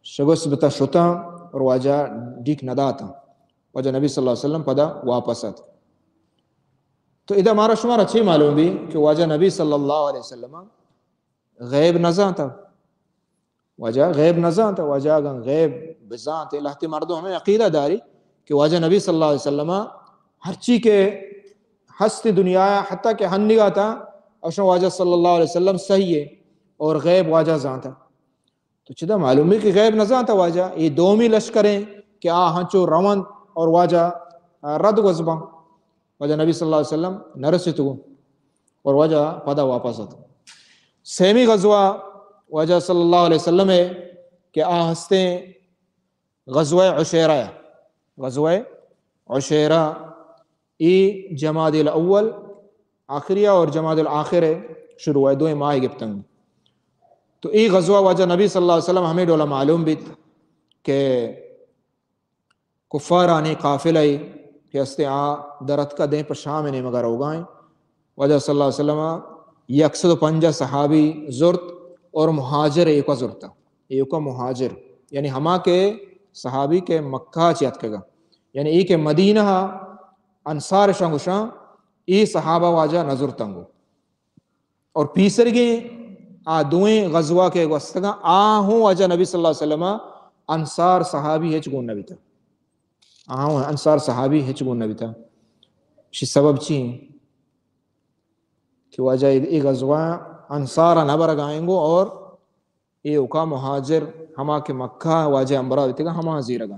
شگست بتا شتاں اور واجہ ڈیک نداتاں۔ واجہ نبی صلی اللہ علیہ وسلم پدا واپس ات۔ تو ادا مارا شمارا چی معلوم بی کہ واجہ نبی صلی اللہ علیہ وسلم غیب نزانتا؟ واجہ غیب نزانتا۔ واجہ اگن غیب بزانتے، لہتے مردم ہمیں عقیدہ داری کہ واجہ نبی صلی اللہ علیہ وسلم ہرچی کہ ہست دنیا، حتیٰ کہ ہنگا تا، اوشن واجہ صلی اللہ علیہ وسلم صحیح ہے اور غیب واجہ زانتا۔ تو چدا معلوم ہے کہ غیب نزانتا واجہ؟ اے دومی لشکریں کہ آ ہنچو روند اور واجہ، آ، رد گوز باں۔ واجہ نبی صلی اللہ علیہ وسلم نہ رسیتگو اور واجہ پدا واپس ات۔ سیمی غزوہ واجہ صلی اللہ علیہ وسلم ہے کہ آ ہستیں غزوہ عشیرہ ہے۔ غزوہ عشیرہ ای جمادی الاول آخریہ اور جمادی الاخر ہے شروع ہے، دوئیں ماہ گپتنگ۔ تو ای غزوہ واجہ نبی صلی اللہ علیہ وسلم ہمیں ڈولا معلوم بیت کہ کفارانی قافلہ ای کہ ہستے آ درتکا دیں پہ شام نیمگا روگائیں۔ واجہ صلی اللہ علیہ وسلم یک سد و پنجاہ صحابی زرت اور مہاجر ایوکا زرتا۔ ایوکا مہاجر یعنی ہما کہ صحابی کہ مکہ چی اتکگا، یعنی ای کہ مدینہ انصار شان گوشاں، ای صحابہ واجہ نزرتنگو۔ اور پیسرگیں آ دوئیں غزوہ کہ گوستگاں، آ ہوں واجہ نبی صلی اللہ علیہ وسلم انصار صحابی ہچ گون نبیتا۔ آ ہوں انصار صحابی ہچ گون نبیتا۔ شی سبب چی ہیں کہ واجہ ای غزوہ انصار نہ برگائیں گو اور ایوکا مہاجر ہما کہ مکہ واجہ ہمراہ بیتگا ہما زیرگاں؟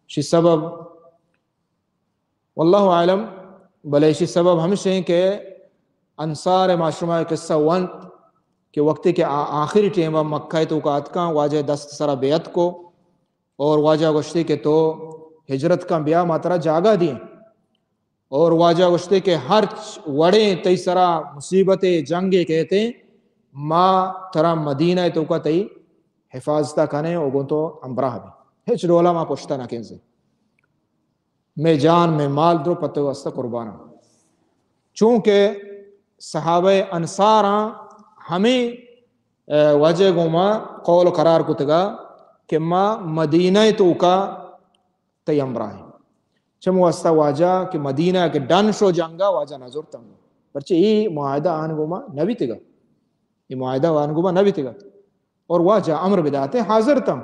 شی سبب واللہ اعلم، بلے ایشی سبب ہمش ہیں کہ انصار ما شما قصہ ونت کہ وقتی کہ آ-، آخری ٹیم مکہ توکا اتکاں، واجہ دست سرا بیعت کو اور واجہ گوشتی کہ تو ہجرت کن بیا، ما ترا جاگہ دیں۔ اور واجہ گوشتی کہ ہرچ وڑیں تئی سرا مصیبت جنگ کہتے، ما ترا مدینہ توکا تئی حفاظت کنیں و گوں تو ہمراہ بیں۔ ہچ ڈولا ما پشتا نہ کنزیں۔ مئے جان، مئے مال درو پہ تئی واسطہ قربان انت۔ چونکہ صحابہ انصاراں ہمیں، اے، وجہ گوما قول قرار کتگا کہ ما مدینہ توکا تئی ہمراہ ہیں۔ چم واسطہ واجہ کہ مدینہ کہ ڈن شو جنگا واجہ نہ زرتنگو۔ پرچہ ای معاہدہ آن گوما نہ بیتگا۔ ای معاہدہ آن گوما نہ بیتگا۔ اور واجہ امر بداتے حاضر تم۔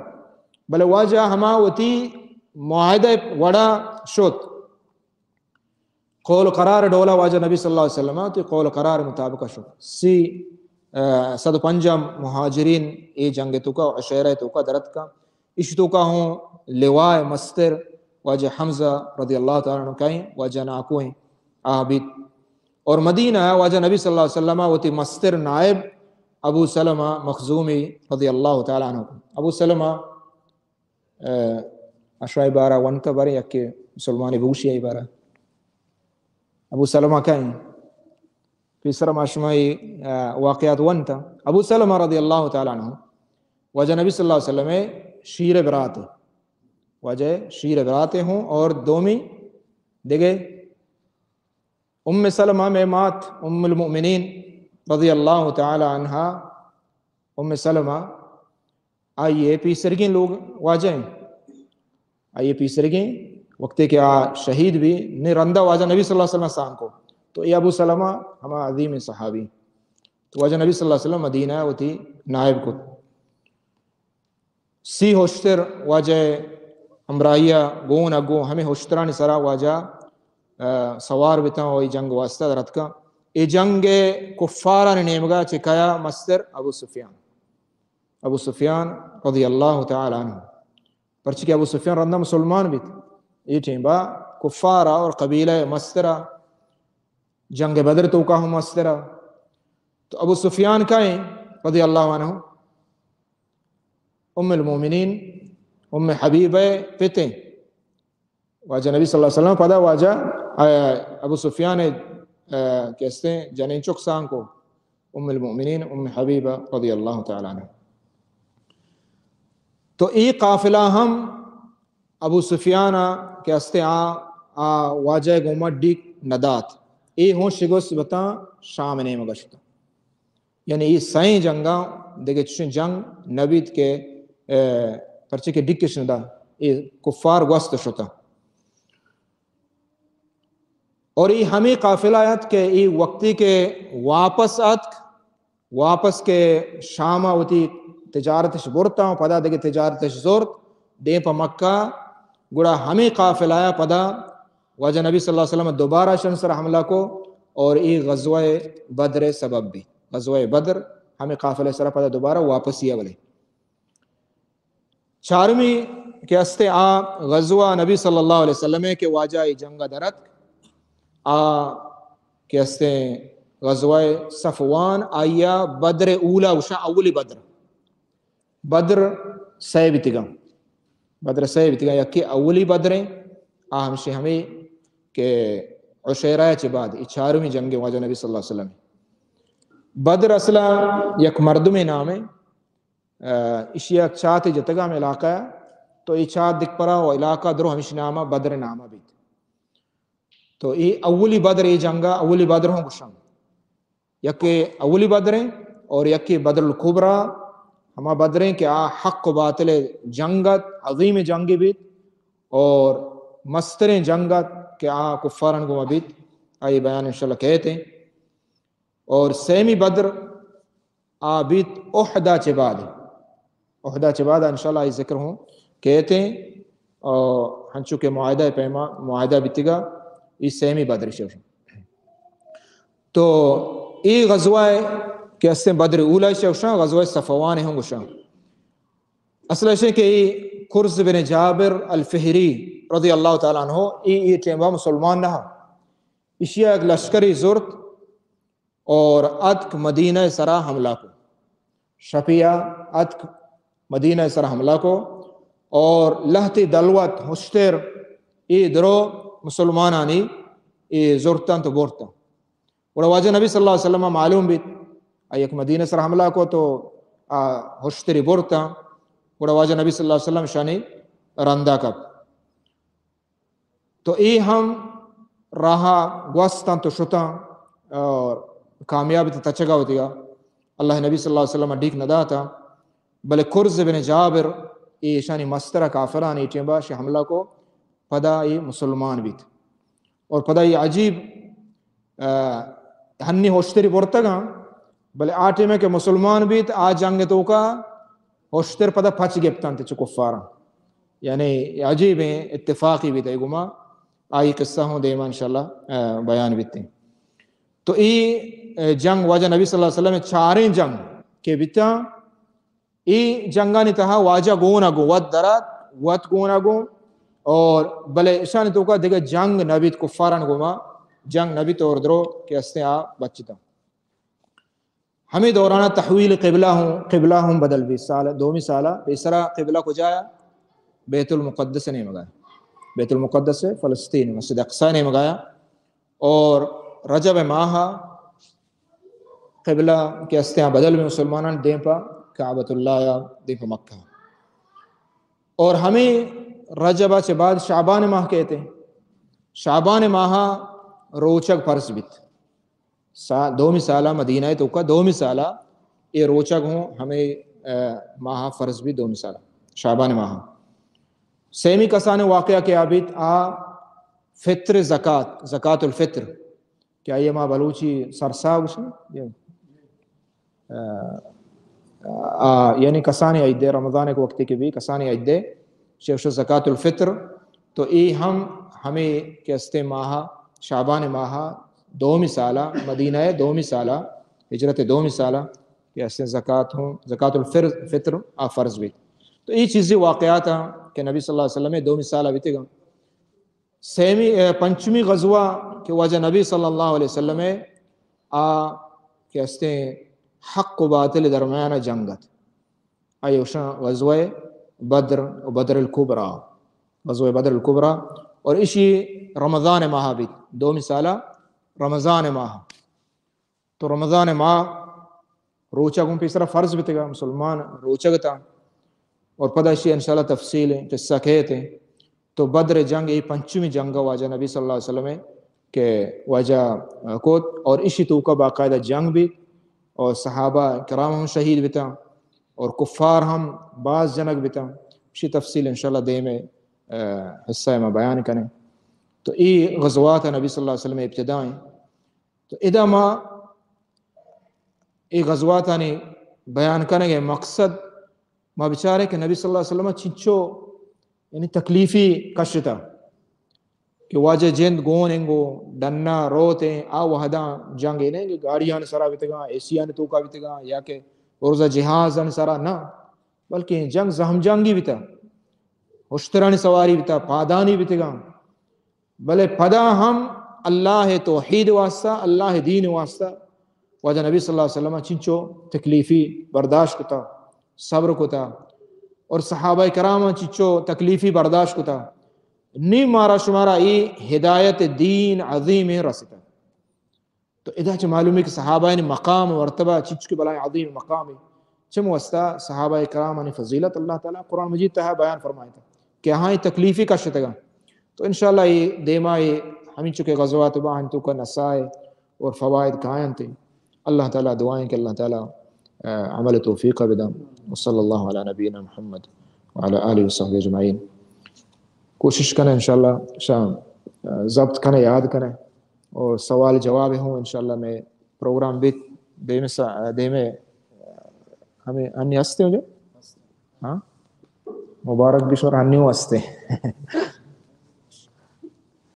بلے واجہ ہما وتی معاہدہ وڑا شت۔ قول قرار ڈولا واجہ نبی صلی اللہ علیہ وسلم وتی قول قرار مطابق شت۔ سی، اہ، صد و پنجاہ مہاجرین اے جنگ توکا، عشیرہ توکا درتکا۔ ایشی توکا ہوں لواء مستر واجہ حمزہ رضی اللہ تعالی عنہ کئیں، واجہ ناکوئیں آ بیت۔ اور مدینہ واجہ نبی صلی اللہ علیہ وسلم وتی مستر نائب ابو سلمہ مخزومی رضی اللہ تعالی عنہ۔ ابو سلمہ، اہ، اشوائے بارہ ونتا بارے یکے مسلمانی بوشی آئی بارہ۔ ابو سلمہ کئیں؟ پیسر ما شما اے، آ، واقعات ونتا۔ ابو سلمہ رضی اللہ تعالی عنہ واجہ نبی صلی اللہ علیہ وسلم شیر براتے، واجہ شیر براتے ہوں، اور دومی دگہ ام سلمہ میں مات، ام المؤمنین رضی اللہ تعالی عنہا، ام سلمہ، آئی پیسرگیں لوگ واجہ ہیں، آئی پیسرگیں، وقتے کہ آ شہید بھی، نے رندہ واجہ نبی صلی اللہ علیہ وسلم سان کو، تو اے ابو سلمہ ہما عظیم صحابی، تو واجہ نبی صلی اللہ علیہ وسلم مدینہ وتی نائب کو۔ سی ہشتر واجہ ہمراہیا گون اگو ہمیں ہشترانی سرا واجہ، آ، سوار بتاں و اے جنگ واسطہ درتکاں۔ اے جنگ کفارانی نیمگا چہ کیا مستر؟ ابو سفیان۔ ابو سفیان رضی اللہ تعالی عنہ۔ پرچہ کہ ابو سفیان رندا مسلمان بیت۔ اے ٹیمبا کفارا اور قبیلہ مسترا جنگ بدر توکا ہم مسترا۔ تو ابو سفیان کئیں؟ رضی اللہ عنہ ام المؤمنین، ام حبیبہ پتیں۔ واجہ نبی صلی اللہ علیہ وسلم پدا واجہ، آ، ابو سفیان، آ، کہ استیں جنین چک سان کو، ام المؤمنین، ام حبیبہ رضی اللہ تعالی عنہ۔ تو اے قافلہ ہم ابو سفیان کہ استیں آ، آ واجہ گوما ڈیک ندات۔ اے ہوں شگست بتاں شام نیمگا شتاں۔ یعنی اے سئیں جنگاں دگہ چشیں جنگ نبیت کہ، اے، پرچہ کہ ڈکش ندا، اے کفار گوست شتاں۔ اور اے ہمیں قافلہ ات کہ اے وقتی کہ واپس اتک، واپس کہ شام وتی تجارتش برتا، پدا دگہ تجارتش زرت، دیم پہ مکہ، گڑا ہمیں قافلہ پدا واجہ نبی صلی اللہ علیہ وسلم دوبارہ شن سر حملہ کو اور اے غزوہ بدر سبب بھی۔ غزوہ بدر ہمیں قافلہ سر پدا دوبارہ واپسی ہے بلے۔ چارمی کہ استے آ غزوہ نبی صلی اللہ علیہ وسلم کہ واجہ اے جنگ درت، آ کہ استے غزوہ صفوان، آیا بدر اولا گوشاں، اولی بدر۔ بدر سئے بیتگاں۔ بدر سئے بیتگاں، یکے اولی بدریں، آ ہمشی ہمیں کہ عشیرہ چہ بعد، اے چارمی جنگ واجہ نبی صلی اللہ علیہ وسلم۔ بدر اصلا یک مردمے نامیں، آ، اشی یک چاتے جتگا ہم علاقہ، تو اے چات دکپرا و علاقہ درو ہمشی نامہ بدر نامہ بیت۔ تو اے اولی بدر، اے جنگا اولی بدر ہوں گوشاں۔ یکے اولی بدریں اور یکے بدر الکبریٰ، ہما بدریں کہ آ حق و باطل جنگ ات، عظیم جنگی بیت اور مستریں جنگ ات کہ آ کفارن گوما بیت، آئی بیان انشاءاللہ کہتے ہیں۔ اور سیمی بدر آ بیت احدا چہ بعد۔ احدا چہ بعد انشاءاللہ آئی ذکر ہوں کہتے ہیں۔ اور ہنچو کہ معاہدہ پیما، معاہدہ بیتگا، اے سیمی بدر شوشن۔ تو اے غزوہ کہ استیں بدر اولا شوشن، غزوہ صفوان ہوں گوشن۔ اصل ایشیں کہ اے کرز بن جابر الفہری رضی اللہ تعالی عنہ، اے، اے ٹیمبا مسلمان نہ۔ اشیا ایک لشکری زرت، اور اتک مدینہ سرا حملہ کو۔ شپیا اتک مدینہ سرا حملہ کو اور لہتے دلوت ہشتر اے درو مسلمانانی اے زرتن تو برتن۔ گڑا واجہ نبی صلی اللہ علیہ وسلم معلوم بیت، آ یک مدینہ سرا حملہ کو تو آ ہشتری برتن۔ گڑا واجہ نبی صلی اللہ علیہ وسلم شانی رندا کپ۔ تو اے ہم راہا گوستاں تو شتاں اور کامیاب تاں تچگا وتیگا۔ اللہ نبی صلی اللہ علیہ وسلم ڈیک نہ داتا، بلے کرز بن جابر اے ایشانی مسترا کافران اے ٹیمبا شہ حملہ کو، پدا اے مسلمان بیت۔ اور پدا اے عجیب، آ، ہنی ہوشتری برتگاں، بلے آ ٹیمے کہ مسلمان بیت، آ جنگ توکا ہوشتر پدا پچ گپتنت چہ کفاراں۔ یعنی عجیبیں اتفاقی بیت اے گما، آئی قصہ ہوں دیما انشاءاللہ، آ، بیان بیتیں۔ تو اے، آ، جنگ واجہ نبی صلی اللہ علیہ وسلم چاریں جنگ کہ بیتاں، اے جنگانی تہا واجہ گونا گوں وت درات، وت گونا گوں، اور بلے اشانی توکا دگہ جنگ نبیت، کفاران گوما جنگ نبیت اور درو کہ استیں آ بچتاں۔ ہمیں دورانا تحویل قبلہ ہوں، قبلہ ہوں بدل بیت۔ سال، دومی سالا پیسرا قبلہ کجایا؟ بیت المقدس نیمگایا۔ بیت المقدس فلسطین، مسجد اقصی نیمگایا۔ اور رجب ماہ قبلہ کہ استیں بدل بی مسلمانان دیم پہ کعبۃ اللہ یا دیم پہ مکہ۔ اور ہمیں رجب چہ بعد شعبان ماہ کہتے ہیں، شعبان ماہ روچگ فرض بیت۔ سا-، دومی سالہ مدینہ توکا دومی سالہ اے روچگ ہوں ہمیں، آ، ماہ فرض بیت دومی سالہ شعبان ماہ۔ سیمی کسان واقعہ کہ آ بیت آ فطر زکات، زکات الفطر، کہ آئی ما بلوچی سرسا گوشن، آ، آ، یعنی کسانی عید رمضان ایک وقتی کہ بی کسانی عید شیخ زکات الفطر۔ تو اے ہم ہمیں کہ استیں ماہ شعبان ماہ دومی سالہ مدینہ دومی سالہ ہجرت دومی سالہ کہ استیں زکات ہوں زکات الفطر آ فرض بیت۔ تو اے چیزی واقعات ہیں کہ نبی صلی اللہ علیہ وسلم دومی سالہ بیتگا۔ سیمی، اے، پنچمی غزوہ کہ واجہ نبی صلی اللہ علیہ وسلم آ کہ استیں حق و باطل درمیان جنگ ات۔ آئی اوشاں غزوہ بدر و بدر الکبریٰ، غزوہ بدر الکبریٰ، اور اشی رمضان ماہ بیت، دومی سالہ رمضان ماہ۔ تو رمضان ماہ روچگ ہوں پیسرا فرض بیتگا، مسلمان روچگ تا، اور پدا اشی انشاءاللہ تفصیل قصہ کہتے ہیں۔ تو بدر جنگ اے پنچمی جنگ واجہ نبی صلی اللہ علیہ وسلم کہ واجہ کوت، اور اشی توکا باقاعدہ جنگ بیت، اور صحابہ کرام ہم شہید بیتا، اور کفار ہم باز جنگ بیتا۔ اشی تفصیل انشاءاللہ دیمے، آ، حصہ ما بیان کریں۔ تو اے غزوات نبی صلی اللہ علیہ وسلم ابتدا ہیں۔ تو ادا ما اے غزواتانی بیان کنگ ءِ مقصد ما بچاریں کہ نبی صلی اللہ علیہ وسلم چنچو یعنی تکلیفی کشتا کہ واجہ جند گون انگو ڈنا روت ہیں، آ وہداں جنگ اے نہیں کہ گاڑیان سرا بیتگاں، اے سی آن توکا بیتگاں، یا کہ عرضہ جہازان سرا نہ، بلکہ جنگ زہم جنگی بیتا، ہشترانی سواری بیتا، پادانی بیتگاں۔ بلے پدا ہم اللہ توحید واسطہ، اللہ دین واسطہ واجہ نبی صلی اللہ علیہ وسلم چنچو تکلیفی برداشت کتا، صبر کتا، اور صحابہ کرام چنچو تکلیفی برداشت کتا، نی مارا شمارا ای ہدایت دین عظیم رستا۔ تو ادا چہ معلوم ہے کہ صحابہ یعنی مقام و مرتبہ چنچو کہ بلائیں عظیم مقام ہے۔ چم واسطہ صحابہ کرام یعنی فضیلت اللہ تعالیٰ قرآن مجید تہا بیان فرمائے تھا کہ ہاں تکلیفی کشتگا۔ تو انشاءاللہ یہ دیما یہ ہمیں چکے غزوات باہن تو کا نسائے اور فوائد کائن تھے۔ اللہ تعالیٰ دعائیں کہ اللہ تعالیٰ، آ، عمل توفیق بدن۔ وصلی اللہ علی نبینا محمد وعلی آلہ وصحبہ اجمعین۔ کوشش کنے انشاءاللہ شام، آ، ضبط کنے، یاد کنے۔ اور سوال جواب ہوں انشاءاللہ میں پروگرام بیت دیمے سا-، دیمے ہمیں انی ہستے ہو جو؟ ہاں؟ مبارک بشور انی ہوں ہستے۔